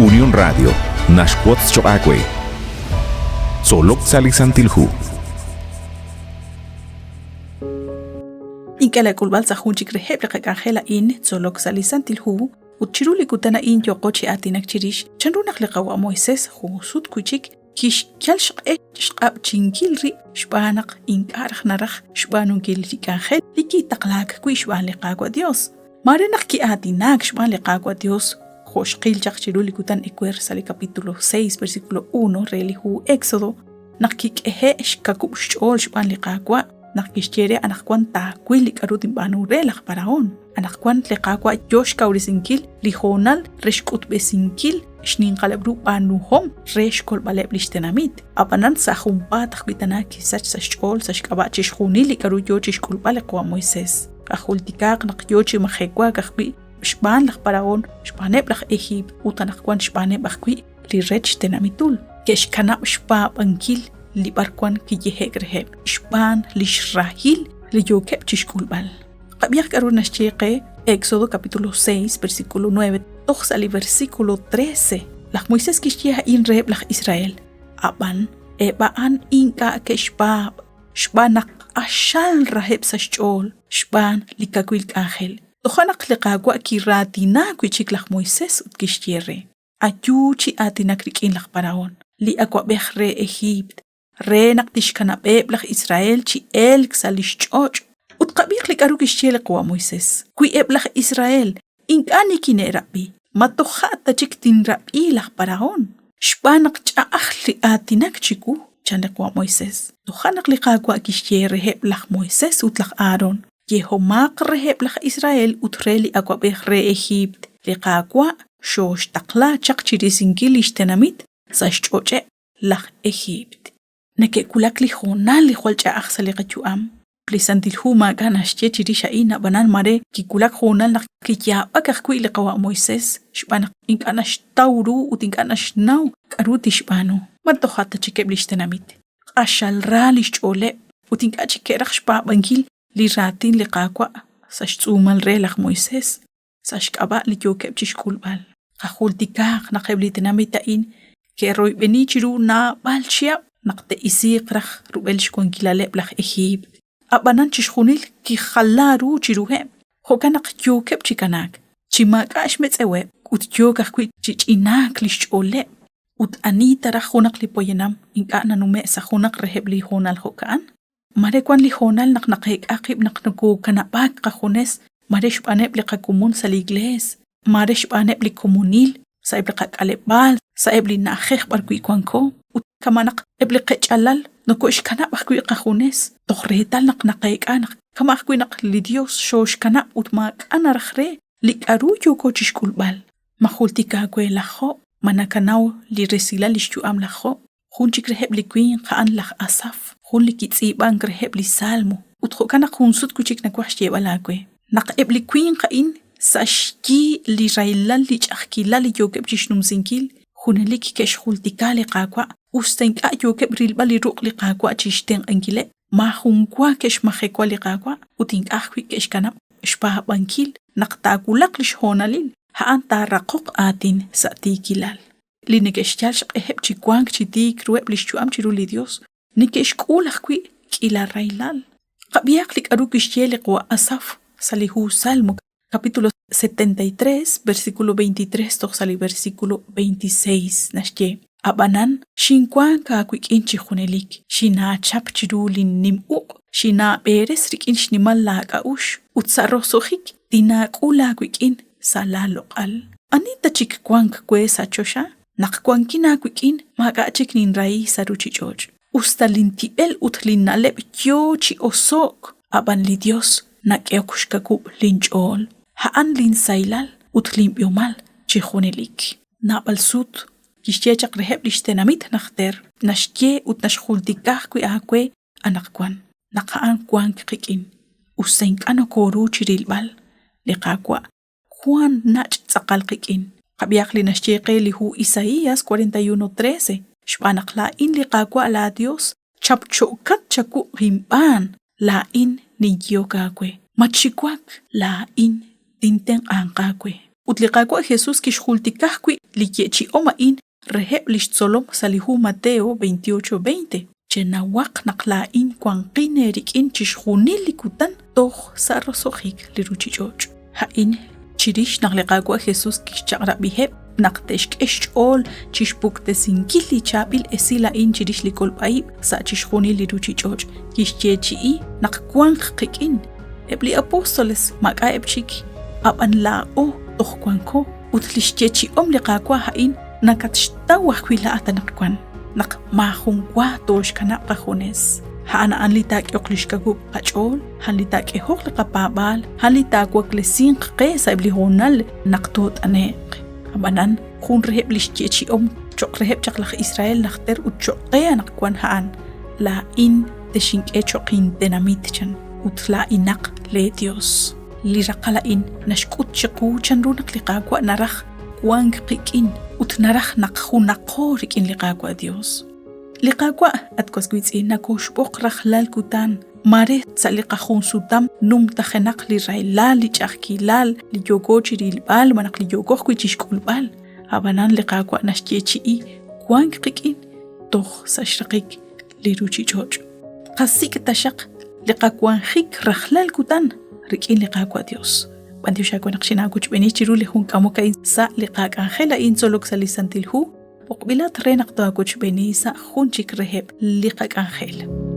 Unión Radio naxwotz choq' aawe. Tzolok sa' li Santil Hu. Ink'a' laak'ulb'al sa' jun chik reheb' li qak'anjel a'in, Tzolok sa' li Santil Hu, ut chiru li kutan a'in yooqo chi aatinak chirix chanru naq li qawa' Moisés jun sut wi' chik kixyal xq'e xq'ab'chinkil rib' xb'aan naq ink'a' raj naraj xb'aanunkil li k'anjel li kitaqlaak wi' xb'aan li Qaawa' Dios. Maare naq ki'aatinaak xb'aan li Qaawa' Dios, jo' xqil chaq chiru li kutan ewer sa' li capítulo 6, versículo 1 re li hu Éxodo, naq kik'ehe' xkakub' xch'ool xb'aan li Qaawa' naq kixye re anaqwan taawil li k'aru tinb'aanu re laj Faraón. Anaqwan li Qaawa' yoo xkawresinkil li hoonal re xk'utb'esinkil xninqaleb' ru b'aanuhom re xkolb'aleb' lix tenamit. Ab'anan sa' junpaat ajwi' tana kisach sa' xch'ool sa' xk'ab'a' chixjunil li k'aru yoo chixk'ulb'al li qawa' Moisés. Qajultikaaq naq yoo chi majewaak ajwi' xb'aan laj Faraón, xb'aaneb' laj Ejiipt ut anaqwan xb'aaneb' ajwi' li rech tenamitul. Ke'xkanab' xpaab'ankil li b'arwan kiyehe'k reheb' xb'aan li xrahil li yookeb' chixk'ulb'al. Qab'ihaq k'aru naxye qe Éxodo capítulo 6, versículo 9, toj sa' li versículo 13. Laj Moisés kixye a'in reheb' laj Israel, ab'an eb' a'an ink'a' ke'xpaab' xb'aan naq q'axal raheb' sa' xch'ool xb'aan li kawil k'anjel. Toja' naq li Qaawa' kiraatina wi' chik laj Moisés ut kixye re, Ayu chi aatinak rik'in laj Parahón, li awab'ej re Ejiipt, re naq tixkanab'eb' laj Israel chi elk sa' li xch'och'. Ut qab'iiq li k'aru kixye li qawa' Moisés, Wi eb' laj Israel ink'a' nikine'rab'i, ma toja' ta chik tinrab'i laj Parahón? Xb'aan naq ch'a'aj li aatinak chiwu, chan li qawa' Moisés. Toja' naq li Qaawa' kixye reheb' laj Moisés ut laj Aharón, Yehomaq reheb' laj Israel ut re li awab'ej re Ejiipt, Li Qaawa' xooxtaqla chaq chi risinkil li xtenamit sa' xch'och'eb' laj Ejiipt. Neke'wulak li hoonal li jwal ch'a'aj sa' li qayu'am. Li Santil Hu maak'a' naxye chirix a'in, ab'anan maare kiwulak hoonal naq kiyaab'ak ajwi' li qawa' Moisés xb'aan naq ink'a' naxtaw ru ut ink'a' naxnaw k'aru tixb'aanu. Ma toja' ta chik eb' li xtenamit. Q'axal ra li xch'ooleb' ut ink'a' chik ke'raj xpaab'ankil li raatin li Qaawa' sa' xtz'uumal re laj Moisés sa' xk'ab'a' li yookeb' chi xk'ulb'al. Qajultikaaq naq eb' li tenamit a'in ke'royb'eni chiru naab'al chihab' naq te'isiiq raj rub'el xwankilaleb' laj Ejiipt. Ab'anan chixjunil kijala ru chiruheb', jo'kan naq yookeb' chi kanaak chi maak'a' xmetz'eweb' ut yook ajwi' chi ch'inaak li xch'ooleb'. Ut ani ta raj junaq li poyanam ink'a' nanume'k sa' junaq reheb' li hoonal jo'ka'an? Mare wan li hoonal naq naqeek'a qib' naq nokookanab'aak qajunes, mare xb'aaneb' li qakomon sa' li iglees, mare xb'aaneb' li komonil sa'eb' li qak'aleb'aal, sa'eb' li na'ajej b'arwi' wanko, ut kama' naq eb' li qech'alal noko'xkanab' ajwi' qajunes, toj reetal naq naqeek'a naq kama' ajwi' naq li Dios xooxkanab' ut maak'a' naraj re li k'aru yooko chixk'ulb'al. Ma jultik aawe laj Job? Ma nakanaw li resilal lix yu'am laj Job? Jun chik reheb' li winq a'an laj Asaf, jun li kitz'iib'ank reheb' li Salmo. Ut jo'kan naq jun sut wi' chik nawaj xyeeb'al aawe, naq eb' li winq a'in sa' xyi li rahilal li ch'a'ajkilal li yookeb' chi xnumsinkil, junelik ke'xjultika li Qaawa' us ta ink'a' yookeb' rilb'al li ruq' li Qaawa' chi xtenq'ankileb', maajun wa ke'xmajewa li Qaawa' ut ink'a' ajwi' ke'xkanab' xpaab'ankil naq taawulaq li xhoonalil, a'an taaraqoq aatin sa' tiikilal. Li neke'xyal xq'eheb' chi wank chi tiik ruheb' li xyu'am chiru li Yos, neke'xk'ul ajwi' k'iila rahilal. Qab'ihaq li k'aru kixye li qawa' Asaf sa' li hu Salmo, capítulo 73, versículo 23 toj sa' li versículo 26, naxye, Ab'anan xinwank aawik'in chi junelik, xinaachap chiru linnim uq', xinaab'eres rik'in xnimal laak'a'uxl, ut sa' roso'jik tinaak'ul aawik'in sa' laaloq'al. Ani ta chik wank we sa' choxa? Naq wankin aawik'in maak'a' chik ninrahi sa' ruuchich'och'. Us ta lintib'el ut linna'leb' yo chi oso'k, ab'an li Yos nak'ehok xkawub' linch'ool. A'an linsahilal ut linb'ihomal chi junelik. Naab'al sut kixye chaq reheb' li xtenamit najter, naxye ut naxjultika ajwi' aawe anaqwan naq a'an wank qik'in. Us ta ink'a' nokooru chi rilb'al, li Qaawa' wank nach' tz'aqal qik'in. Qab'ihaq li naxye qe li hu Isaías 41:13, Xb'aan naq laa'in li Qaawa' laaYos, chapcho'kat chawuq' inb'aan, laa'in ninyehok aawe. Matxiwak, laa'in tintenq'anq aawe. Ut li Qaawa' Jesus kixjultika ajwi' li yeechi'om a'in reheb' li xtzolom sa' li hu Mateo 28:20, Chenawaq naq laa'in wanqin eerik'in chixjunil li kutan toj sa' roso'jik li ruuchich'och'. A'in chirix naq li Qaawa' Jesus kixchaq'rab'iheb' naq te'xk'e xch'ool chi xpuktesinkil li chaab'il esil a'in chirix li kolb'a-ib' sa' chixjunil li ruuchich'och', kixyeechi'i naq wanq qik'in. Eb' li apóstoles maak'a'eb' chik, ab'an laa'o toj wanko ut li xyeechi'om li Qaawa' a'in nakatxtaw ajwi' laa'at anaqwan, naq maajun wa tooxkanab' qajunes. A'an a'an li taak'ehoq li xkawub' qach'ool, a'an li taak'ehoq li qapaab'aal, a'an li taawaklesiinq qe sa'eb' li hoonal naq toot'ane'q. Ab'anan, jun reheb' li xyeechi'om cho'q reheb' chaq laj Israel najter ut cho'q qe anaqwan a'an, Laa'in texink'e cho'q intenamit, chan, ut laa'inaq lee Dios. Li raqal a'in naxk'ut chiqu chanru naq li Qaawa' naraj wank qik'in ut naraj naq junaqo rik'in li Qaawa' Dios. Li Qaawa', at was wiitz'in, nakooxb'oq rajlal kutan, maare sa' li qajunsutam numtajenaq li rahilal, li ch'a'ajkilal, li yooko chirilb'al malaj li yooko ajwi' chixk'ulb'al. Ab'anan li Qaawa' naxyeechi'i wank qik'in toj sa' xraqik li ruuchich'och'. Qasik' taxaq li qawanjik rajlal kutan rik'in li Qaawa' Dios. B'antiox aawe naq xinaawochb'eeni chiru li jun k'amok a'in sa' li qak'anjel a'in tzolok sa' li Santil Hu, b'oqb'ilat re naq taawochb'eeni sa' jun chik reheb' li qak'anjel.